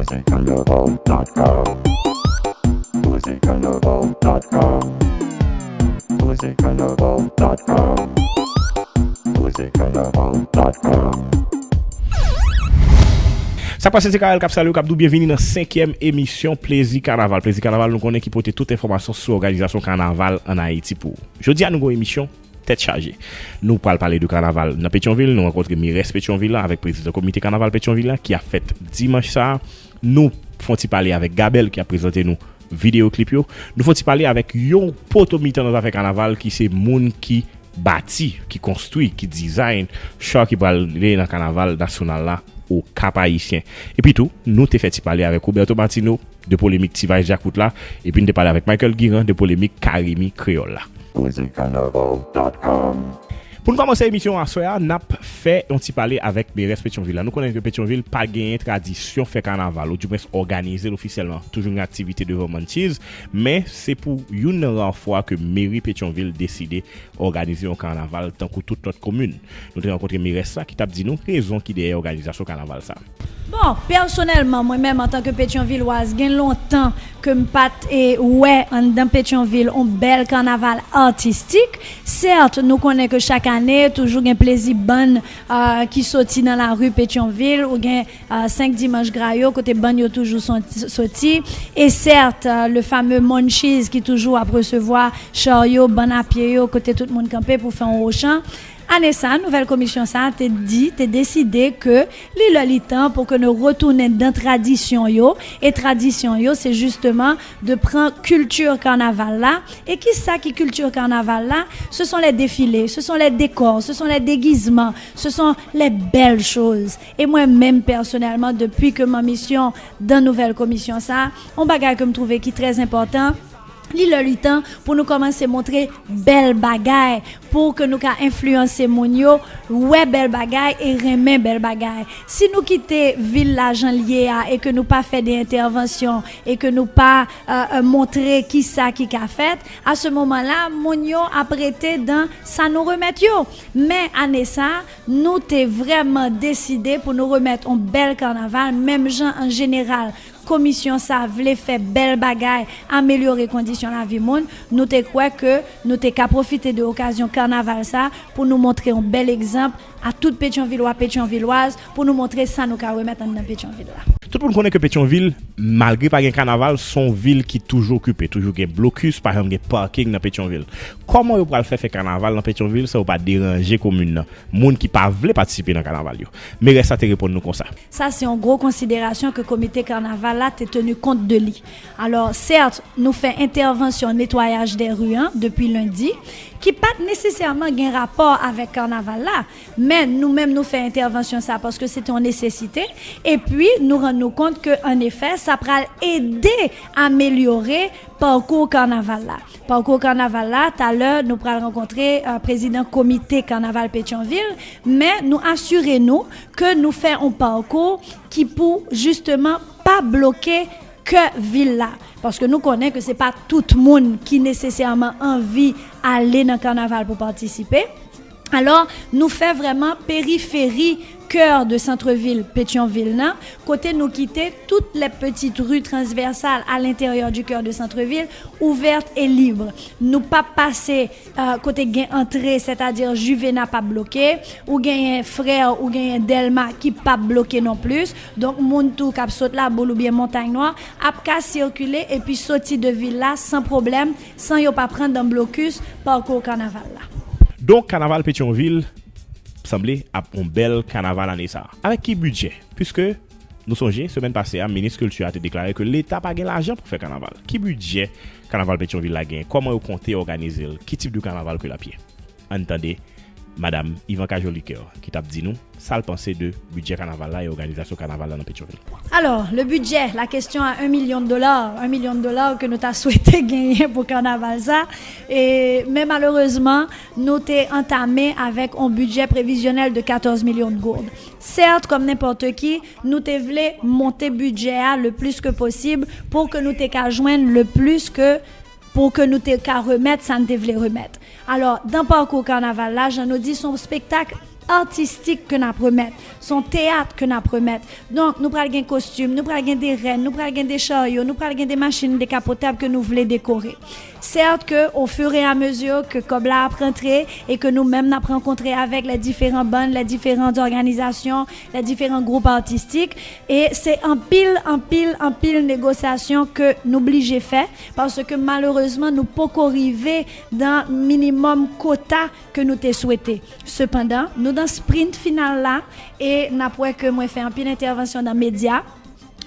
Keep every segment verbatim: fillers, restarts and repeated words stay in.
Music Carnival dot com. Music Carnival dot com. Music Carnival dot com. Music Carnival dot com. Sa k pase, se Karel k ap salye w, k ap di w byenvini nan senkyèm emisyon Plezi Kanaval. Plezi Kanaval, nou konnen, ki pote tout enfòmasyon sou òganizasyon kanaval ann Ayiti pou ou. Jodi a, nou gen yon emisyon tèt chaje. Nou pral pale de kanaval nan Petyonvil. Nou rankontre merès Petyonvil la avèk prezidan komite kanaval Petyonvil la ki ap fèt dimanch sa a. Nou fè yon ti pale avèk Gabèl ki ap prezante nou videyo klip yo. Nou fè yon ti pale avèk yon poto mitan nan zafè kanaval ki se moun ki bati, ki konstwi, ki dizayn show ki prale nan kanaval nasyonal la Okap Ayisyen. Epi tou, nou te fè ti pale avèk Roberto Martino de polemik T-Vice Djakout la, epi n te pale avèk Michael Guirand de polemik Karimi Kreyòl la. Music Carnival dot com. Pou n kòmanse emisyon aswè a, n ap fè yon ti pale avèk merès Petyonvil la. Nou konnen ke Petyonvil pa genyen tradisyon fè kanaval, oudimwens òganize l ofisyèlman. Toujou gen aktivite devan Munchies, men se pou youn nan ra fwa ke meri Petyonvil deside òganize yon kanaval tankou tout lòt komin. Nou te rankontre merès la ki t ap di nou rezon ki dèyè òganizasyon kanaval sa. Bon, pèsonèlman, mwen menm, antanke Petyonvilwaz, gen lontan ke m pa t e, wè anndan Petyonvil on bèl kanaval atistik. Sèt, nou konnen ke chak ane, toujou gen plezi bann, ah, ki soti nan lari Petyonvil, ou gen, ah, senk dimanch gra yo, kote bann yo toujou son- soti. E sèt, ah, le fameux Munchies ki toujou ap resevwa charyo, bann a pye yo, kote tout moun kanpe pou fè yon wochan. Ane sa, nouvèl komisyon sa a te di, te deside ke li lè li tan pou ke nou retounen dan tradisyon yo. E tradisyon yo, se jisteman de pran kilti kanaval la. E kisa ki kilti kanaval la? Ce sont les défilés, ce sont les décors, ce sont les déguisements, ce sont les belles choses. E mwen menm, pèsonèlman, depi ke m an misyon dan nouvèl komisyon sa a, yon bagay ke m twouve ki trè enpòtan, li lè li tan pou nou kòmanse montre bèl bagay, pou ke nou ka enfliyanse moun yo wè bèl bagay e renmen bèl bagay. Si nou kite vil la jan l ye a e ke nou pa fè de entèvansyon e ke nou pa, euh, euh, montre kisa ki ka fèt, a se moman la, moun yo ap rete dan sa nou remèt yo. Men ane sa, nou te vrèman deside pou nou remèt on bèl kanaval, menm jan an jeneral komisyon sa vle fè bèl bagay, amelyore kondisyon lavi moun, nou te kwè ke nou te ka pwofite de okazyon kanaval sa pou nou montre yon bèl egzanp a tout Petyonvilwa, Petyonvilwaz, pou nou montre sa nou ka remèt anndan Petyonvil la. Tout moun konnen ke Petyonvil, malgre pa gen kanaval, se yon vil ki toujou okipe, toujou gen blokis, pa janm gen paking nan Petyonvil. Kòman yo pral fè fè kanaval nan Petyonvil san yo pa deranje komin nan, moun ki pa vle patisipe nan kanaval yo? Merès la te reponn nou konsa. Sa se yon gwo konsiderasyon ke komite kanaval la te tenu kont de li. Alò, sèt, nou fè entèvansyon netwayaj dè ri an depi lendi, ki pa t nesesèman gen rapò avèk kanaval la, men nou menm nou fè entèvansyon sa paske se te yon nesesite, epi nou rann nou kont ke, an efè, sa pral ede amelyore pakou kanaval la. Pakou kanaval la, talè, nou pral rankontre, euh, prezidan komite kanaval Petyonvil, men nou asire nou ke nou fè yon pakou ki pou jisteman pa bloke kè vil la. Paske nou konnen ke se pa tout moun ki nesesèman anvi ale nan kanaval pou patisipe. Alò, nou fè vrèman periferi cœur de centre-ville Petyonvil nan, kote nou kite toutes les petites rues transversales à l'intérieur du cœur de centre-ville ouvertes et libres. Nou p ap pase, euh, kote gen antre, sètadi Juvena p ap bloke, ou genyen Frè, ou genyen Dèlma ki p ap bloke non plis. Donk, moun tou k ap sot Laboul oubyen Montagn Nwa ap ka sikile epi soti de vil la san pwoblèm, san yo pa pran dan blokis pakou kanaval la. Donk, kanaval Petyonvil sanble ap yon bèl kanaval ane sa a. Avèk ki bidjè? Piske nou sonje, semèn pase a, minis kilti a te deklare ke Leta pa gen lajan pou fè kanaval. Ki bidjè kanaval Petyonvil la genyen? Kòman yo konte òganize l? Ki tip de kanaval ke l ap ye? Ann tande Madam Ivanka Jolicoeur ki t ap di nou sa l panse de bidjè kanaval la e òganizasyon kanaval la nan Petyonvil. Alors, le budget, la question à un million de dollars, un million de dollars ke nou ta swete genyen pou kanaval sa, e, men malerezman, nou te antame avèk yon bidjè previzyonèl de quatorze millions de gourdes. Certes, comme n'importe qui, nou te vle monte bidjè a le plus que possible pou ke nou te ka jwenn le plus que, pou ke nou te ka remèt sa n te vle remèt. Alò, dan pakou kanaval la, jan nou di, se yon spektak atistik ke n ap remèt. Se yon teyat ke n ap remèt. Donk, nou pral gen kostim, nou pral gen de rèn, nou pral gen de charyo, nou pral gen de machin dekapotab ke nou vle dekore. Sèt ke, ofiramezi ke kòb la ap rantre e ke nou menm n ap rankontre avèk lè diferan bann, lè diferan òganizasyon, lè diferan gwoup atistik, e se anpil, anpil, anpil negosyasyon ke nou blije fè, paske malerezman, nou poko rive nan minimòm kota ke nou te swete. Sepandan, nou nan sprint final la, e n ap wè ke mwen fè anpil entèvansyon nan medya,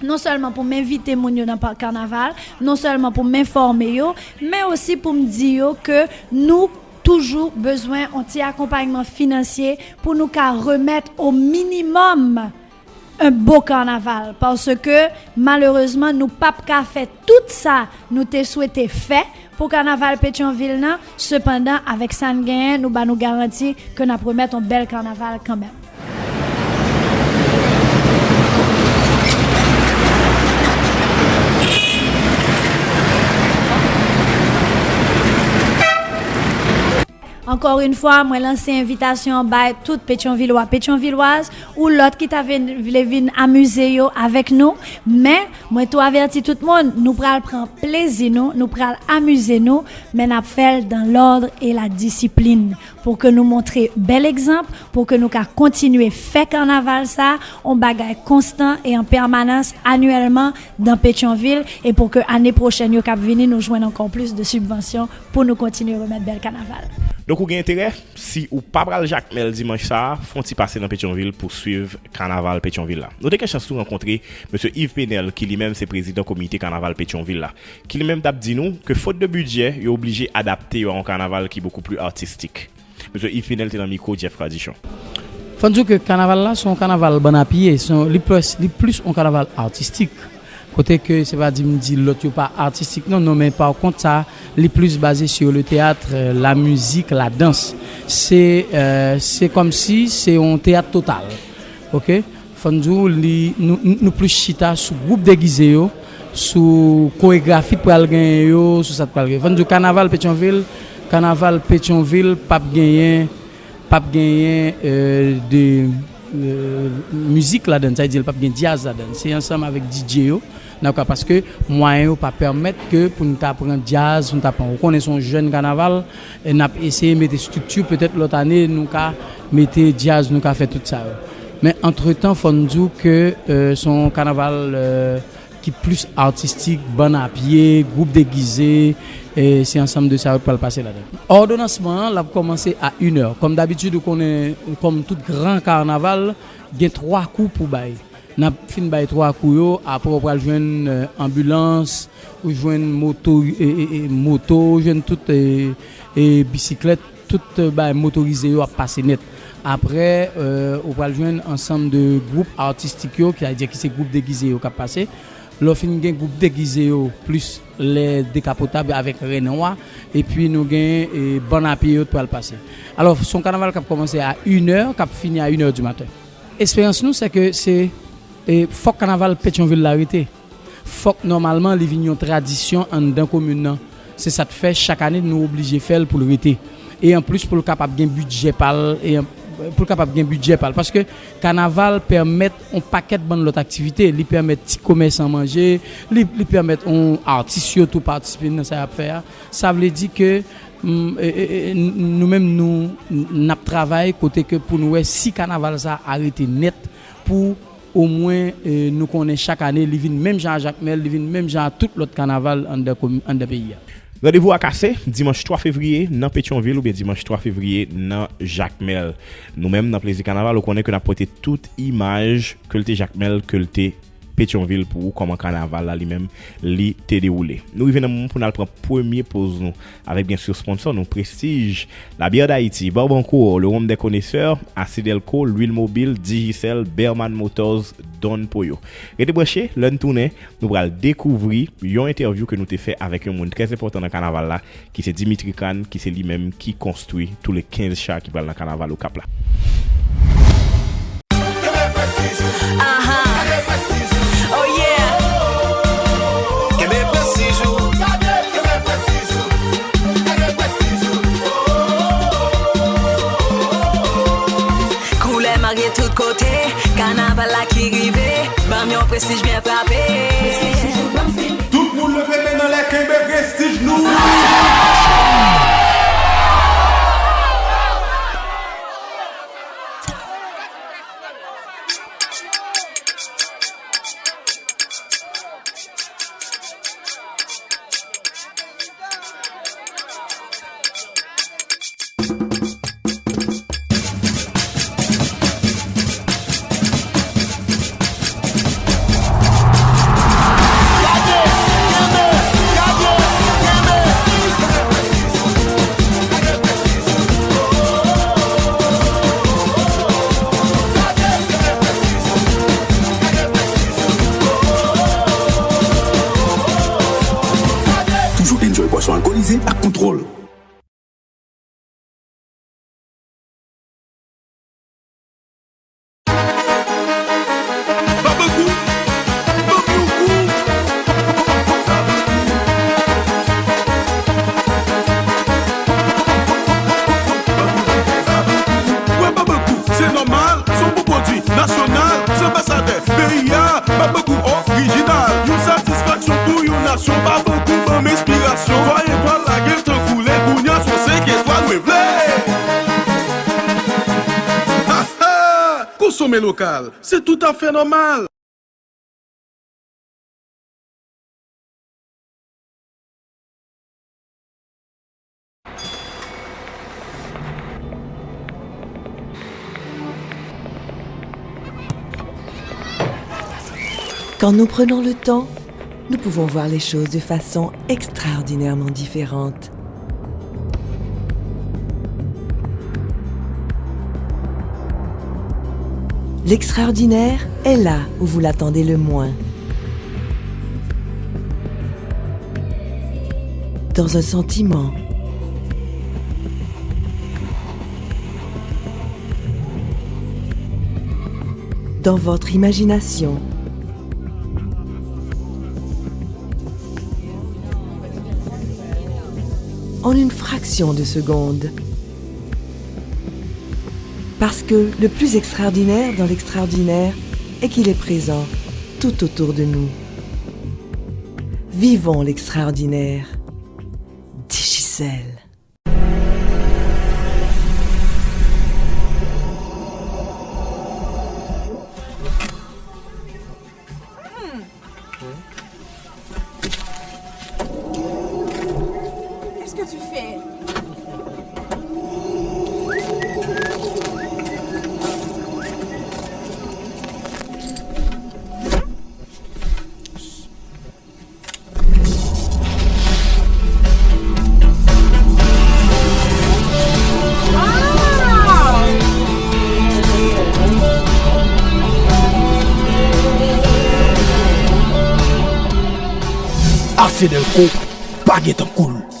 non sèlman pou m envite moun yo nan pa-, kanaval, non sèlman pou m enfòme yo, men osi pou m di yo ke nou toujou bezwen yon ti akonpayman finansye pou nou ka remèt o minimòm un beau carnaval, paske malerezman, nou p ap ka fè tout sa nou te swete fè pou kanaval Petyonvil nan. Sepandan, avèk sa n genyen, nou ba nou garanti ke n ap remèt yon bèl kanaval kanmenm. Ankò yon fwa, mwen lanse envitasyon bay tout Petyonvilwa, Petyonvilwaz, ou lòt ki ta vle vin amize yo avèk nou, men mwen tou avèti tout moun, nou pral pran plezi nou, nou pral amize nou, men n ap fè l dans l'ordre et la discipline, pou ke nou montre bèl egzanp, pou ke nou ka kontinye fè kanaval sa, yon bagay konstan e an pèmanans, anyèlman, dans Petyonvil, e pou ke ane pwochèn yo k ap vini, nou jwenn ankò plis de sibvansyon pou nou kontinye remèt bèl kanaval. Donk, ou gen enterè, si ou pa pral Jakmèl dimanch sa a, fè yon ti pase nan Petyonvil pou swiv kanaval Petyonvil la. Nou te gen chans tou rankontre mesye Yves Penel, ki li menm se prezidan komite kanaval Petyonvil la, ki li menm t ap di nou ke, faute de budget, yo oblije adapte yo a yon kanaval ki beaucoup plus artistique. Mesye Yves Penel te nan mikwo Jeff Radichon. Fò n di w ke kanaval la se yon kanaval bann apiye, se yon, li plis, li plis yon kanaval atistik. Kote ke se pa di m di lòt yo pa atistik, non, non, men pa kont sa, li plis baze sur le théâtre, euh, la musique, la danse. Se, euh, se kòmsi se yon teyat total. Oke? Fò n di w, li, nou, nou, nou plis chita sou gwoup degize yo, sou koregrafi k pral genyen yo, sou sa k pral genyen. Fò n di w, kanaval Petyonvil, kanaval Petyonvil p ap genyen, p ap genyen, euh, de, euh, mizik ladann, sa vle di l p ap gen djaz ladann. Se ansanm avèk D J yo, n ap ka, paske mwayen yo pa pèmèt ke pou n ta pran djaz, pou n ta pran, ou konnen se yon jèn kanaval, e n ap eseye mete estrikti, petèt lòt ane, nou ka mete djaz, nou ka fè tout sa yo. Men antretan, fò n di w ke, euh, se yon kanaval, euh, ki plis atistik, bann apye, gwoup degize, e se ansanm de sa yo k pral pase ladan. Òdonansman an, l ap kòmanse a inè. Kòm dabitid, ou konnen, kòm tout gran kanaval, gen twa kou pou bay. N ap fin bay twa kou yo, apre w pral jwenn, euh, anbilans, ou jwenn moto, e, e, e, moto, ou jwenn tout, e, e, bisiklèt, tout, euh, bagay motorize yo ap pase nèt. Apre, euh, ou pral jwenn ansanm de gwoup atistik yo, ki sa vle di ki se gwoup degize yo k ap pase. Lè w fin gen gwoup degize yo, plis lè dekapotab avèk rèn an, epi nou gen, e, bann apye yo t pral pase. Alò, se yon kanaval k ap kòmanse a inè, k ap fini a inè di maten. Esperans nou, se ke se, e, fòk kanaval Petyonvil la rete. Fòk nòmalman li vin yon tradisyon anndan komin nan. Se sa k fè chak ane nou oblije fè l pou l rete. E anplis pou l kapab gen bidjè pa l, e an-, pou l kapab gen bidjè pa l. Paske kanaval pèmèt yon pakèt bann lòt aktivite. Li pèmèt ti komèsan manje, li, li pèmèt yon atis yo tou patisipe nan sa y ap fè a. Sa vle di ke, mm, e, e, e, n-, nou menm nou, n ap travay kote ke pou nou wè si kanaval sa a rete nèt pou omwen, e, nou konnen chak ane, li vin menm jan a Jakmèl, li vin menm jan a tout lòt kanaval anndan komi-, anndan peyi a. Randevou a kase, dimanch twa fevriye nan Petyonvil oubyen dimanch twa fevriye nan Jakmèl. Nou menm, nan Plezi Kanaval, ou konnen ke n ap pote tout imaj, ke l te Jakmèl, ke l te Petyonvil, pou ou, kòman kanaval la li menm, li te dewoule. Nou rive nan moman pou n al pran premye poz nou, avèk, byen si, sponsò nou, Prestige, La Bière d'Haïti, Barbancourt, Le Rhum des Connaisseurs, Acidelco, L'Huile Mobile, Digicel, Berman Motors, Don Poyo. Rete branche, lè n tounen, nou pral dekouvri yon entèvyou ke nou te fè avèk yon moun trè enpòtan nan kanaval la, ki se Dimitri Kane, ki se li menm ki konstwi tou le kenz cha ki pral nan kanaval Okap la. Aha. Oh yeah. Kenbe prestij ou. Kenbe prestij ou. Kenbe prestij ou. Kanaval la ki rive, ban m yon prestij byen frape. Tout moun leve men n anlè, kenbe prestij nou. Toujou enjoy bwason alkolize ak kontwòl. Babekyou, Babekyou. Wè Babekyou, se nòmal, se yon bon pwodui nasyonal, se anbasadè peyi a, Babekyou orijinal, yon satisfaksyon pou yon nasyon, Babekyou ban m enspirasyon, twa etwal la gentan koule, kounye a se yon senk etwal mwen vle. Ha, ha! Konsome lokal, se toutafè nòmal. Quand nous prenons le temps, nous pouvons voir les choses de façon extraordinairement différente. L'extraordinaire est là où vous l'attendez le moins. Dans un sentiment. Dans votre imagination. En une fraction de seconde. Parce que le plus extraordinaire dans l'extraordinaire est qu'il est présent tout autour de nous. Vivons l'extraordinaire. Digicel. Qu'est-ce que tu fais? Ase Delco, pa gen tankou l.